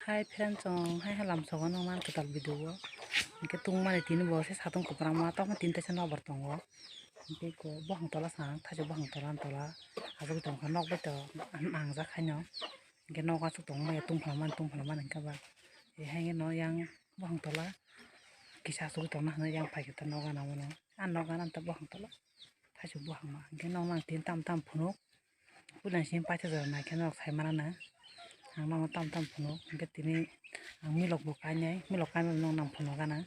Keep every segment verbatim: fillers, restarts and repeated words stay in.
Hai friend, chwng hai hai lamsogo nang man kwtal video o. Hinkhe tungmani tini bo se satung kwbangma tamo tini teisa nokbar tongo. Hinkhe ko bohong tola sa ang, thaisa bohong tola tola. Aswk tongkha nok bai to nangjak haino. Hinkhe nok aswk tongmani tungphla mani tungphla mani hinkhe ba. E haino yang bohong tola kisa aswk tongna hwnwi yang phaikhe ta nok gana mano. A nok gana ta bohong tola. Thaisuk buphang ma hinkhe nokno ang tini tam tam phunuk. Puila simi paithak jora naikhe norok sai manana. Ang nokno tam tam phunuk hinkhe tini ang milok bo kainai, milok kainai nok nang phunuk gana.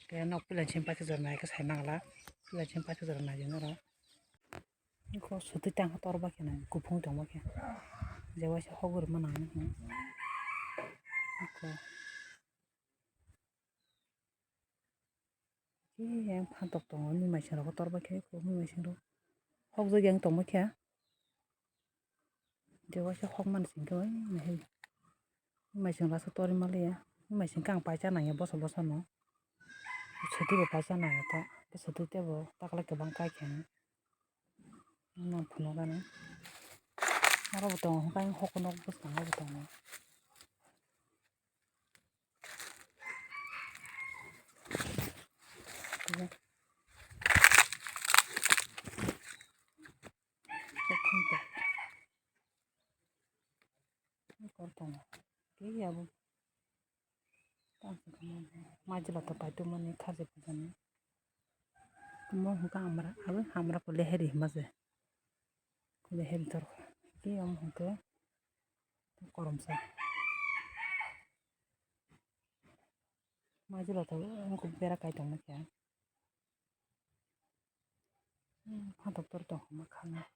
Tei nok puila simi paithak jora naikhe sai mangla. Puila simi paithak jora naidi norok. Eko sotwi tangkha tor bakhe nang kuphung tong bakhe. Je waisa hok rwma nang nokno. Eko. Ee, yang phantok tongo, mui maising rok tor bai khe, mui maising rok hok jagwi ang tong bai kha. Je waisa hok mani sing khe, oi, mui hai mui maising rok asa tor ma liya, mui maising khe ang paisa nang ya boso boso no, sotwi bo paisa nang ya ta, sotwi tei bo takla kwbang kai khe. Nang phunuk gana. Aro bo tongo, hwnkhe ayang hokno bwskango bo tongo. Kok tongo. Khe ya bo. Majila to paito mani khaje pujani. Omo hwnkhe amra, abo amra kole heri hima se. Kole heri tor khe omo hwnkhe koromsa. Majila to wngkuk bera kai tongma khe. Phantok tor tong hwnma kha.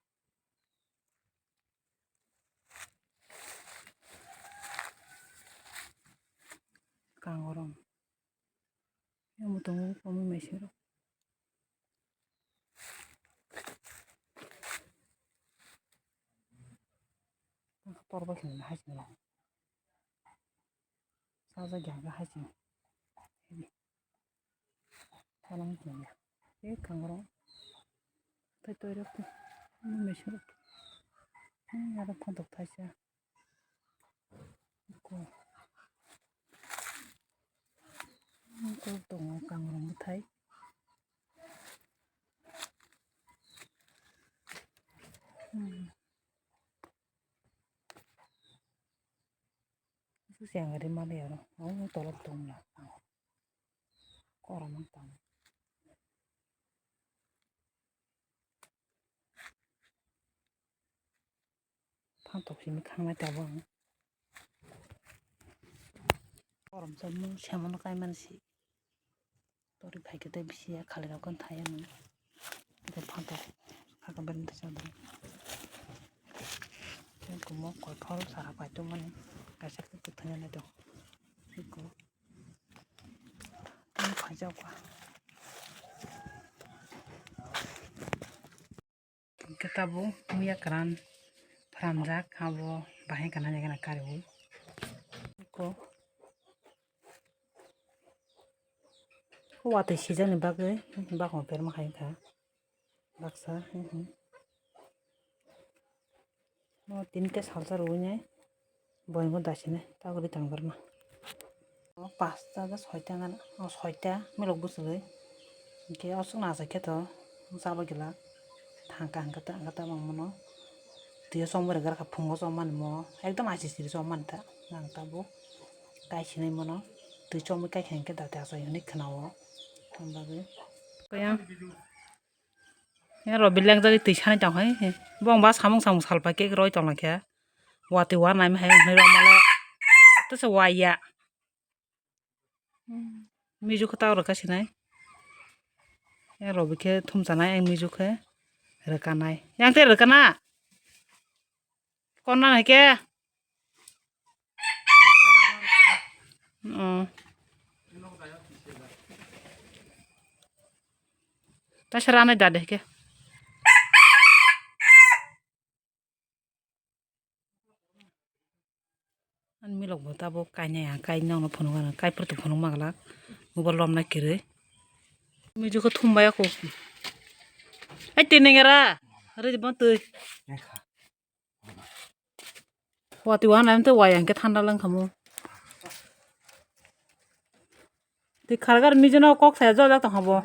Kangorong. Omo tongo omo maisingrok. Tor bai khe hai sini. Sajak ya hai sini. Thalang tong ya. Tei kangrok. Tei toirok tei. Maisingrok. Aro phantok thaisa. Ko. Ko tongo kangrok bwthai. Hmm. Siyang rimani aro. Ang tolok tongla. Korom ang tong. Phantok simi khangnai tabuk ang. Korom sa mung semono kaimani si. Tori phaikhe tei bisi ya khali rok thai ano. Tei phantok khaka bereng tei chadri. Tei kumo koi phol sara paitongmani kaisa khe kwthwina naitong. Eko. Tei phaijakba. Hwnkhe tabuk muya kwran phramjak, abo bahai kana jaga na kariui. Eko watwi sijakni bagwi bakno berma hai wngkha baksa. O tini ta salsa rwui nai. Boyamo dasinai tagwi tangbarma. O pasta ba soita gana, o soita milok bwswgwi. Hinkhe o chwngno achai khe to chaba gila. Thangka hwnkhe ta, hwnkhe ta mangmano. Twiyo chomwi rwgwrkha phungo chomani mo. Ekdom achi siri chomani ta. Nang tabuk kaisinai mano. Twi chomwi kaikha hinkhe dati achai hwnwi khwnao. Tamo bagwi. Kaya. Ero bilengjagwi twi sanai tong hai. Bo ba samung samung salpai khe roi tong lai khe. Watwi wa naima hai hwnwi rw male. Tesa waiya. Mijuk khe ta rwkha sinai. Ero bikhe thumchanai ang mijuk khe rwkanai. Yang te rwkana. Konna hai khe. Oh. Tasa ranai da de khe. Ani milok bo tabuk kainai ang, kainai nokno phunuk ano, kai purto phunuk maglak, mobile romna kwrwi. Mijugo thumbai ako. Ai twi nengera, rwdi bo twi. Watwi wana tei waya hwnkhe thanda langkhamu. Twi khargar mijono kok saya jol jak tong habo.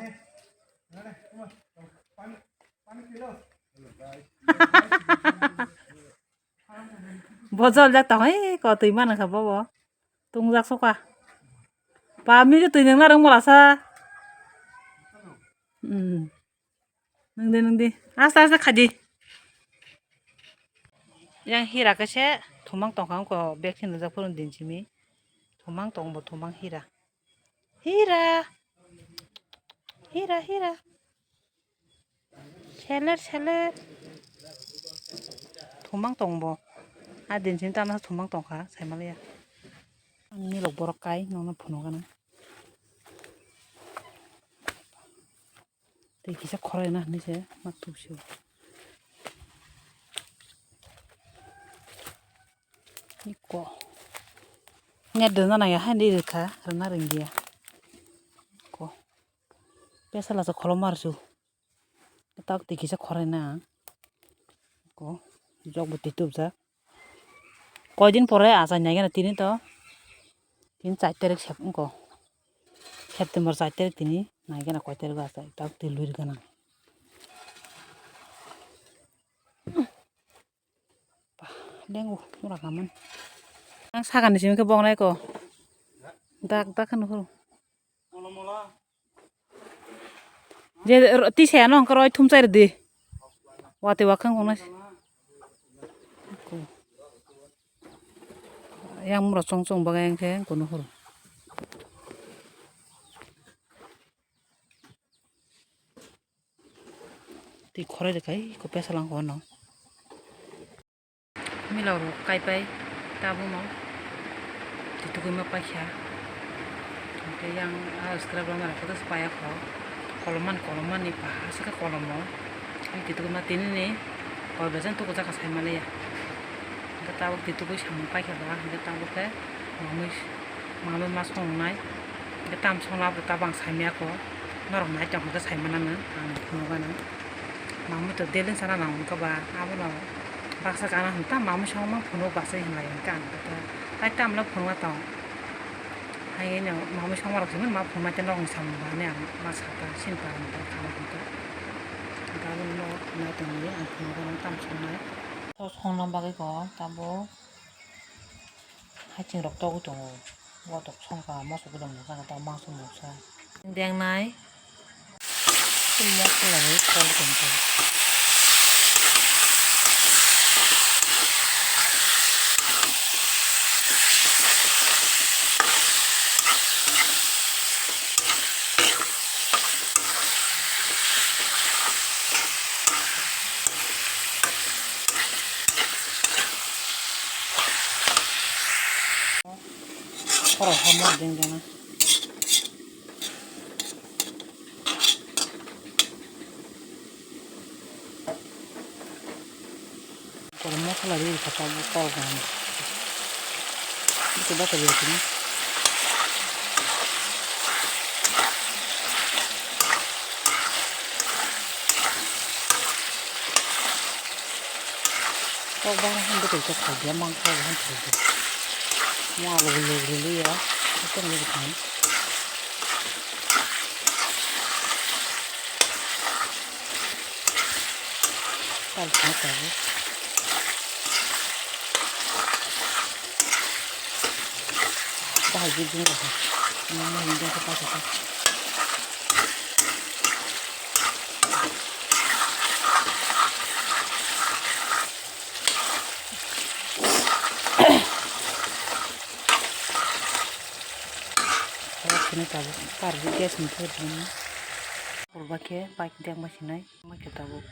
Bo jol jak tong, ei ko twi mana kha bobo. Tung jak soka. Pa mijo twi nang narang mola sa. Hmm. Nung di, nung di. Aste aste khaidi. Yang hira khe se thumang tong kha, wngkha bag se nujak phuru din simi. Thumang tong bo, thumang hira. Hira. Hira, hira. Seler, seler. Thumang tong bo. A din simi tamo thumang tong kha, sai maliya. Ang milok borok kai, nono phunuk gana. Tei kisa khoroi na hinwi se ma tubsio. Iko. Net rwna nangya hai hinwi rwkha, rwna rwngya. Ko. Pesala se kholoma rwsu. Tak twi kisa khoroi na. Ko. Jok bo twi tubjak. Koidin pore achai naigena tini to. Tini char tarik sep-, wngkho. September char tarik tini naigena koi tarik achai. Tak twi lwir gana. Lengo mura kaman. Ang sakani simi khe bok nai ko. Dak dak kheno horo. Je tisa ano hwnkhe roi thumchai rwdi. Watwi wakhang wngnai. Yang mura chong chong bagwi ang khe kono horo. Twi khoroi rwkha iko pesalang kono. Milok rok kaipai tabukno twi tugui ma paikha. Hwnkhe yang a scrap rok no rok kotor se paiya kho. Kolom mani, kolom mani ba aswk khe kolomo. Twi tugui ma tini ni koi bajan tuku jaka sai maliya. Hwnkhe tabuk twi tugui samung paikha ba hwnkhe tabuk khe mamui. Mamui ma songnai. Hwnkhe tam songla abo tabang saimaya kho. Norok nai tong hwnkhe saimana no ang phunukgana. Mamui to daily sana nang wngkha ba abono baksa kana hwn ta mamui songma phunuk baksa hinlai hwnkhe ang khe tai tamle phunukna tong. Haino mamui songma rok simi ma phunukma tei nokni samung ba hinwi ang ma saka sini pa hwn ta khana hwn ta. Hwnkhe abono nai tongwi ang phunukgana tam songnai. Songna bagwi kho tabuk. Haching rok togwi tongo. Botok songkha moso gwnang moksa khe tamo mangso moksa. Dengnai. Moso lagwi kol tongkha. Khorok hamya deng dena. Korom mosola ri kha tabuk kol kha. Bwswk bwswk ri kha. Kok bang han bwtwi khe thaiya mangkha bo han thaiya. Mo alu bo lugri liya. Kok lugri thai. Tal kha tabuk. Bahai jujung rok. Nang nang jung khe paithago. Khorok sini tabuk karwi gas ni thai rwkha. Purba khe bike dek ma sinai ma khe tabuk.